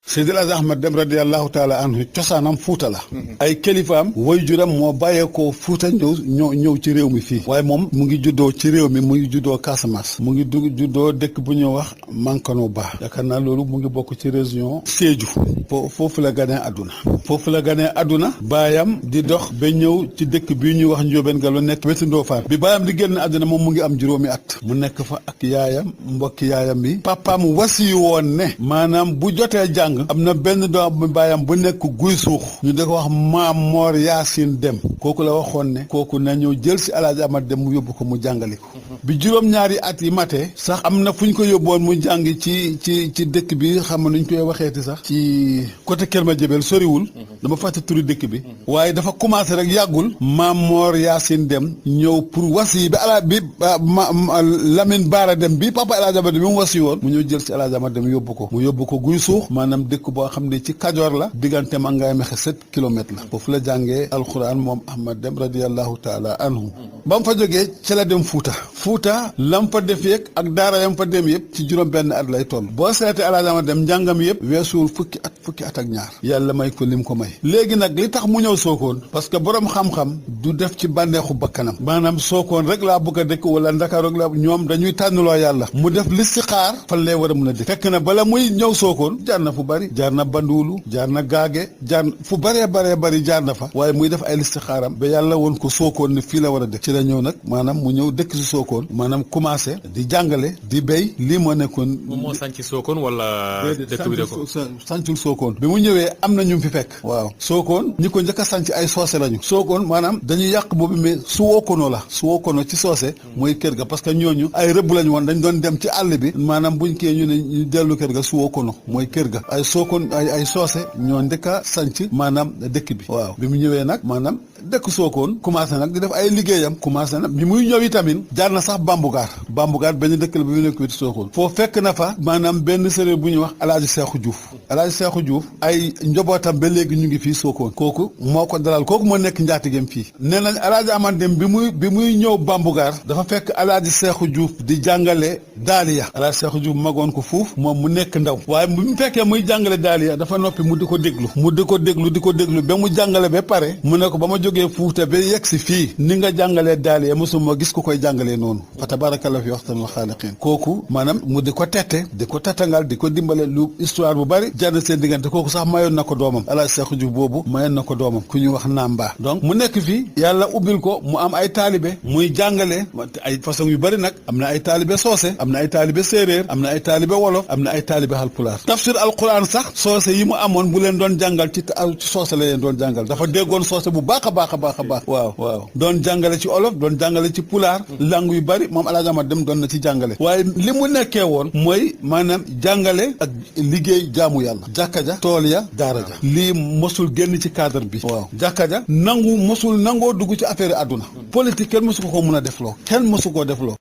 Seydi El Hadji Ahmad Deme radiyallahu taala anhu cosaanam Fuuta la. ay kilifaam waajuram moo bàyyeekoo Fuuta ñëw ci réew mi fii. waaye moom mu ngi juddoo ci réew mi mu ngi juddoo Casamance. mu ngi juddoo dëkk bu ñuy wax Mankano Ba. yaakaar naa loolu mu ngi bokk ci région Sédhiou. foofu la ganee àdduna. foofu la ganee àdduna. baayam di dox ba ñëw ci dëkk bii ñuy wax Ndiobène Gallo nekk wetu Ndofane. bi baayam di génn àdduna moom mu ngi am juróomi at. mu nekk fa ak yaayam mbokki yaayam bi. papaam wasi woon ne. maanaam bu jotee jàng. am na benn doom baayam bu nekk guy suux ñu di ko wax Maam Moor Yaasin Dem kooku la waxoon ne kooku na ñëw jël si El Hadji Ahmad Dem mu yóbbu ko mu jàngali ko bi juróom-ñaari at yi matee sax am na fu ñu ko yóbboon mu jàngi ci dëkk bi xam nga nuñ koy waxeeti sax ci côté Kër Madiabel soriwul dama fàtte turi dëkk bi waaye dafa commencé rek yàggul Maam Moor Yaasin Dem ñëw pour wasi bi Lamine Baara Dem bi papa El Hadji Ahmad Dem bi mu wasi woon mu ñëw jël si El Hadji Ahmad Dem yóbbu ko guy suux maanaam dëkk boo xam ne ci Kajoor la diggante ma ngay mexe 7 kilomètres la foofu la jàngee alquran moom Ahmad Dem radiyallahu taala anhu ba mu fa jógee ci la dem Fuuta lam fa def yeeg ak daara yam fa dem yëpp ci juróom benn at lay toll boo seetee El Hadji Ahmad Dem njàngam yëpp weesuwul fukki at ak ñaar yàlla may ko lim ko may léegi nag li tax mu ñëw Sokone parce que borom xam-xam du def ci bànneexu bakkanam maanaam Sokone rek laa bëgg a dëkk wala Ndakaaru rek la ñoom dañuy tànnaloo yàlla mu def listixaar fan lay war a mun a dëkk fekk na bala muy ñëw Sokone jaar na fu bari jaar na Banduulu jaar na Gaage jaar fu bëree bari jaar na fa waaye muy def ay listixaaram ba yàlla woon ko Sokone ne fii la war a dëkk ci la ñëw nag maanaam mu ñëw dëkk si Sokone maanaam commencé di jàngale di béy lii moo nekkoon. moom moo sànci Sokone wala. dëkk bi de ko sàncul Sokone bi mu ñëwee am na ñu fi fekk. waaw Sokone ñi ko njëkk a sànc ay soose lañu. Sokone maanaam dañuy yàq boobu mais Suwokono la Suwokono ci soose. mooy kër ga parce que ñooñu ay rëbb lañu woon dañ doon dem ci àll bi maanaam buñ kee ñu ne ñu dellu kër ga Suwokono mooy kër ga ay Sokone ay soose ñoo njëkk a sànc maanaam dëkk bi. waaw bi mu ñëwee nag maanaam dëkk Sokone commencé nag di def ay liggéeyam commencé nag bi muy ñëw itamit jaar na sax Bambougar benn dëkk la bi mu nekk witi Sokone foo fekk na fa maanaam benn séeréer bu ñuy wax Alaaji Seexu Juuf ay njobootam ba léegi ñu ngi fii Sokone kooku moo ko dalal kooku moo nekk njaatigéem fii nee nañ Alaaji Ahmad Dem bi muy ñëw Bambougar dafa fekk Alaaji Seexu Juuf di jàngale daaliya Alaaji Seexu Juuf magoon ko fuuf moom mu nekk ndaw waaye bi mu fekkee muy jàngale daaliya dafa noppi mu di ko déglu ba mu jàngale ba pare mu ne ko ba ma jógee Fuuta ba yegg si fii ni nga jàngalee daaliya mosuma gis ku koy jàngalee noonu fa tabarakallah fi waxtanul xaaliqiin kooku maanaam mu di ko tette di ko tatangal di ko dimbale lu histoire bu bari jar na seen diggante kooku sax mayoon na ko doomam Alaaji Seexu Juuf boobu mayoon na ko doomam ku ñuy wax Namba donc mu nekk fii yàlla ubbil ko mu am ay taalibe muy jàngale ay façon yu bari nag am na ay taalibe soose am na ay taalibe séeréer am na ay taalibe wolof am na ay taalibe halpulaar tafsir alquran sax soose yi mu amoon bu leen doon jàngal ci soose la leen doon jàngal dafa déggoon soose bu baax a baax waaw doon jàngale ci olof doon jàngale ci pulaar langue yu bari moom Alaaji Ahmad Dem doon na ci jàngale waaye li mu nekkee woon mooy maanaam jàngale ak liggéey jaamu yàlla jàkka ja tool ya daara ja lii mosul génn ci cadre bi waaw jàkka ja mosul nangoo dugg ci affaire àdduna politique kenn mosu ko mun a defloo kenn mosu koo defloo